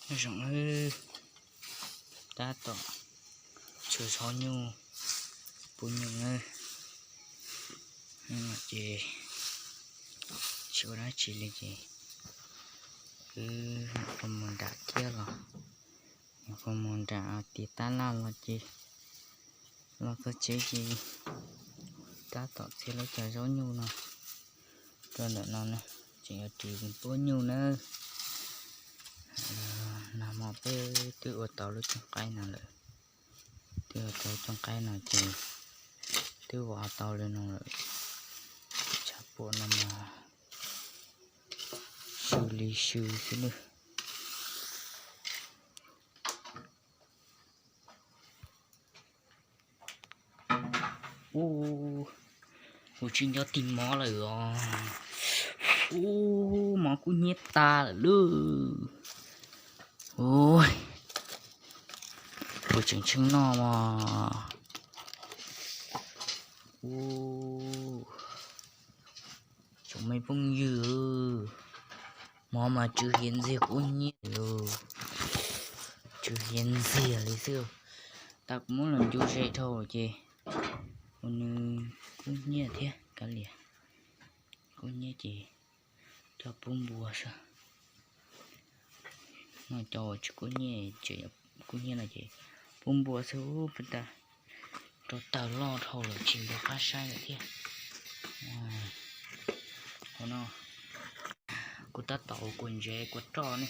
Nyob zoo nawb, tab tom tshuav zaub nyuj pub nyuj nawb. Ces tsis ua dab tsi li ces wb mus nram thiab los, mus nram tias tab laj los ces los txog tsev ces tab tom txiav lawv cov zaub nyuj no rau ntawm no na, tseem yuav ris pub nyuj nawb. Nag hmo peb twb ua tau lub cooj qaib no lawm, twb ua tau lub cooj qaib no ces twb vov tau li no lawm, tshav puam no mas sw li sw xwb nawb. Ub, kuv tsis nco tig mov lawm os. Ub, mov kub hnyiab tas lawm lauj. Ub, kuv tseem tsheej noj mas. Ub, tsoom me phooj ywg, mov mas tsw hiav ntxiag kub hnyiab li, tsw hiav ntxiag li xwb. Tau kuv muab los ncu ze dhau ces ua nws kub hnyiab thiab kav liam, kub hnyiab ces coj pub npua xwb. No cov uas tsis kub hnyiab, kub hnyiab no ces pub npua xwb, puag ta rau taws loj dhau lawm tsis nco qab saib lawm thiab. Ua no kuv tab tom ua kua ntsev kua roj ne,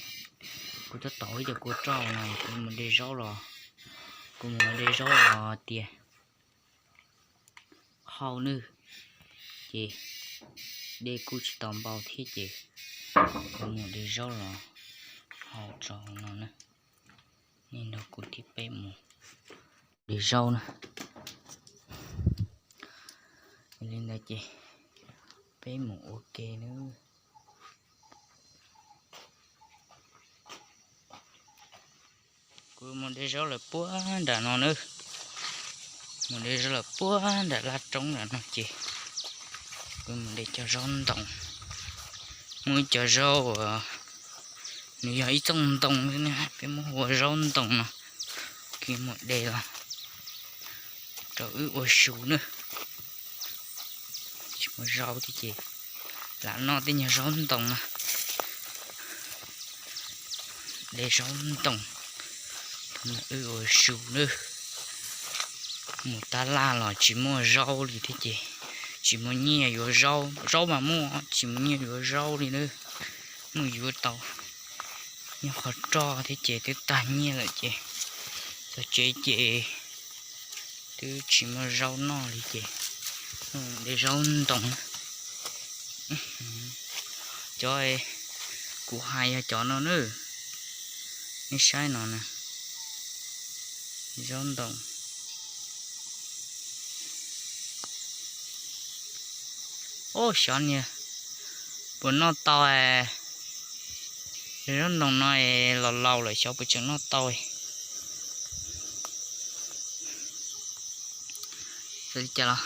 kuv tab tom ua ib co kua roj no kuv mus de zaub los, kuv mus de zaub los tias hau nawb, ces de kuj tsis tau npau thiab ces kuv mus de zaub los hau tso no na. Nej nrog kuv thiab peb mus de zaub na. Li ntawd ces peb mus ua ke nawb. Kuv mus de zaub lawm puag nram no nawb. Mus de zaub lawm puag nram laj roob nram no ces kuv mus de cov zaub ntoos. Muaj ib cov zaub uas nws yog ib txooj ntoo xwb ne, peb muab hu ua zaub ntoos no. Kuv mus de los rau wb ua su nawb. Tsis muaj zaub thiab ces lam noj tej nyuag zaub ntoos no. De zaub ntoos, wb ua su nawb. Mus tab laj los tsis muaj zaub li thiab ces tsis muaj nyiaj yuav zaub, zaub mas muaj tsis muaj nyiaj yuav zaub li nawb. Muaj yuav tau nyob qhov roj thiab ces twb tag nyiaj lawm ces txog tsev ces twb tsis muaj zaub noj li ces de zaub ntoos. Cov kuv hais yog cov no nawb, nej saib no na, zaub ntoos. Ub, xyov niag puas noj tau. Zaub ntoos no los laus lawm xyov puas tseem noj tau. Xav li cas los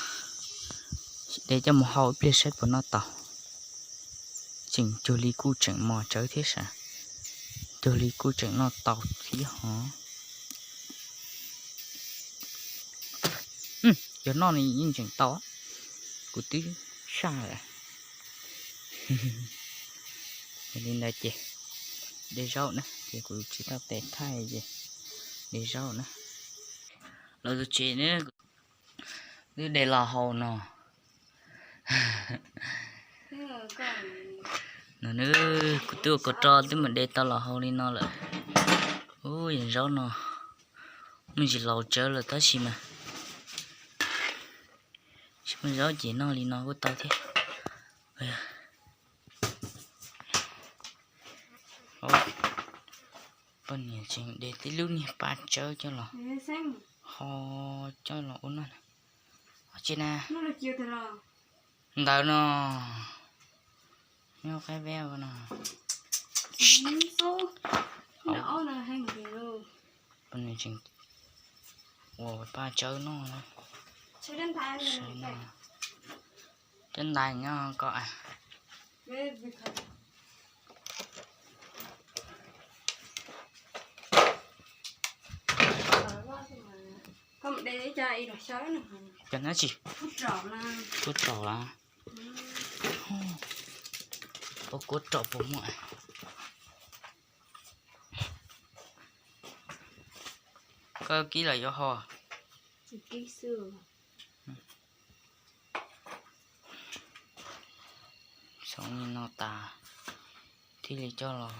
de coj mus hau ib pliag saib puas noj tau. Tseem cuag li kuj tseem mos tsawv thiab sav, cuag li kuj tseem noj tau thiab hov. Yog noj li yeej tseem tau, kuv twb saj lawm. Yog li ntawd ces de zaub na, ces kuv tsis tau tes thaij ces de zaub na. Los tus tsev na, twb de los haus no. No, kuv twb ua kua roj twb mus de tau los haus li no lawm. Ub, yog zaub no muaj ntsis laus tsawv lawm tab sis mas tsis muaj zaub ces noj li no kuj tau thiab. Poj niam tseem de tib lub niag paj tsawb coj los ho coj los ua noj. Ua tsi na? Ntawd no, nyob qaib veb no. Poj niam tseem ua paj tsawb noj. Cov ntais nyob ko. Cov nab tsi? Kuab raus las. Ua kuab raus puas muaj? Koj kib los yuav ho? Xov li no tas thiaj li coj los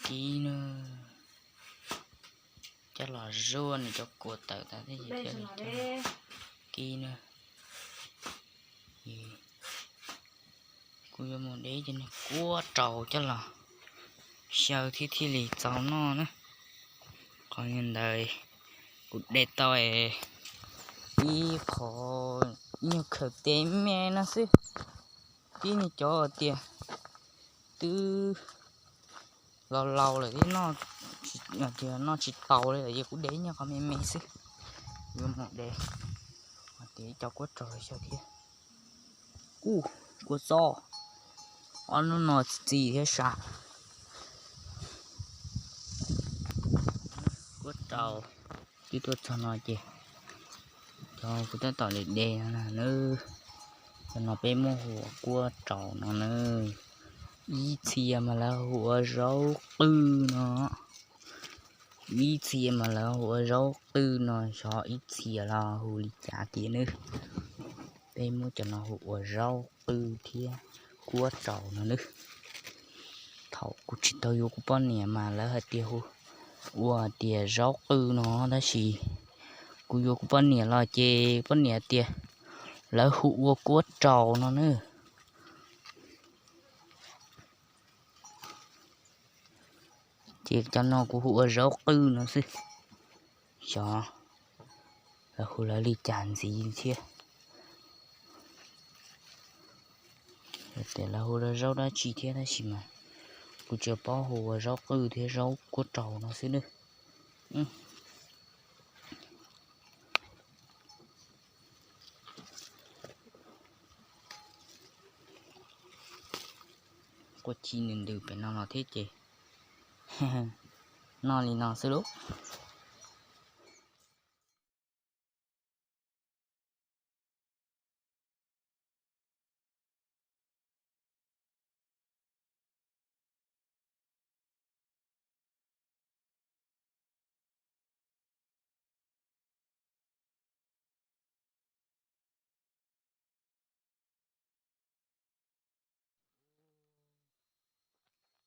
kib na. Coj los zuaj nws cov kua tawm tas thiab ces thiaj li coj los kib na. Kuv yuav mus de cov niag kuab raus coj los xyaw thiab thiaj li txaus noj na. Qhov ntawd kuv de tau ib qho, ib nyuag khaws teb me no xwb. Tib niag cov tias twb laus laus lawm thiab, noj tsis tau li lawm ces kuv de ib nyuag qho me me xwb. Yuav mus de tias cov kuab raus xyaw thiab. Kuj, kuab txob, ob hnub no txi thiab sas. Kuab raus, twb tuaj txog no ces cov kuv tab tom de de no na, cov no peb muab hu ua kuab raus no na. Ib txhia mas lawv hu ua zaub qwj no. Ib txhia mas lawv hu ua zaub qwj no, xyov ib txhia los hu li cas tiag nawb. Peb muab cov no hu ua zaub qwj thiab kuab raus no nawb. Thaum kuv tsis tau yuav kuv poj niam mas lawv hais tias hu ua tias zaub qwj no, tab sis kuv yuav kuv poj niam los ces poj niam tias lawv hu ua kuab raus no nawb. Ces cov no kuv hu ua zaub qwj no xwb, xyov lawv hu lawv li cas ntxiv thiab. Tias lawv hu ua zaub dab tsi thiab tab sis mas kuv tsuas paub hu ua zaub qwj thiab zaub kuab raus no xwb nawb. Quaj ci ntws ntws pem no los thiab ces noj li no xwb lauj.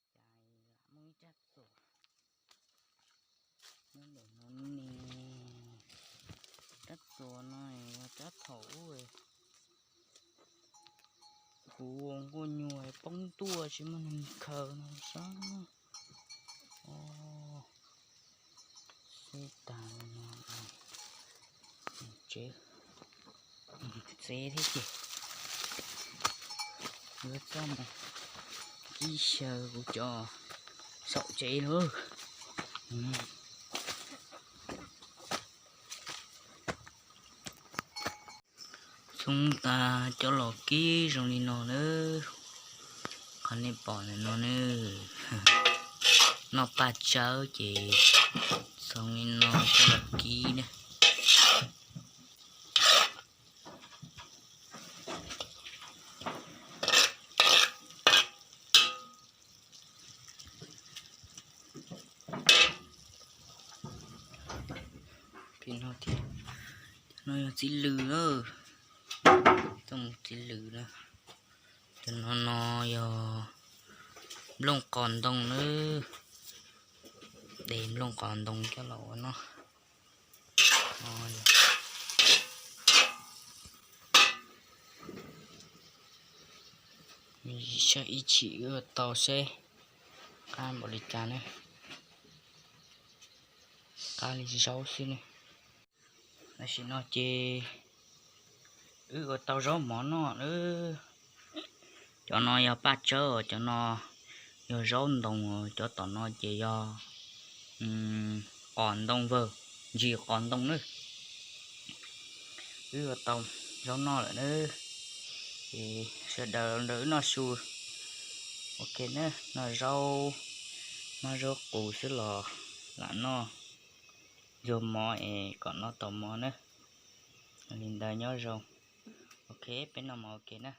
Cas lam muaj ib rab txuas nyob ntawm no ne. Rab txuas no yog rab thaum ub kuv ua nkuaj nyuag poob tuaj tsis muaj neeg khaws no sab. Xeb tas no, tsev txev thiab ces yuav txoj mus kib xyaw kuv cov saum tsev lauj. Xyoo tas coj los kib zoo li no nawb. Qhov nej pom ntawm no ne, noj paj tsawb ces xyoo li no coj los kib na. Pem no thiab, no yog txiv lws na, txiv lws na. Cov no no yog nplooj qos ntoo nawb, de nplooj qos ntoo coj los ua noj. Saib ib chim wb ua tau seb qab npaum li cas ne, qab li zaub xwb ne. Tam sim no ces wb ua tau zaub mov noj nawb. Cov no yog paj tsawb, cov no yog zaub ntoo, cov tom no ces yog qos ntoo vawg, ntsis qos ntoo nawb. Wb ua tau zaub noj lawm nawb. Ces sawv daws nrog wb noj su. Ok na, noj zaub, noj zaub qus xwb los lam noj. zuag mov es kom noj tau mov na. Li ntawd nyob zoo. Ok, peb noj mov ua ke na.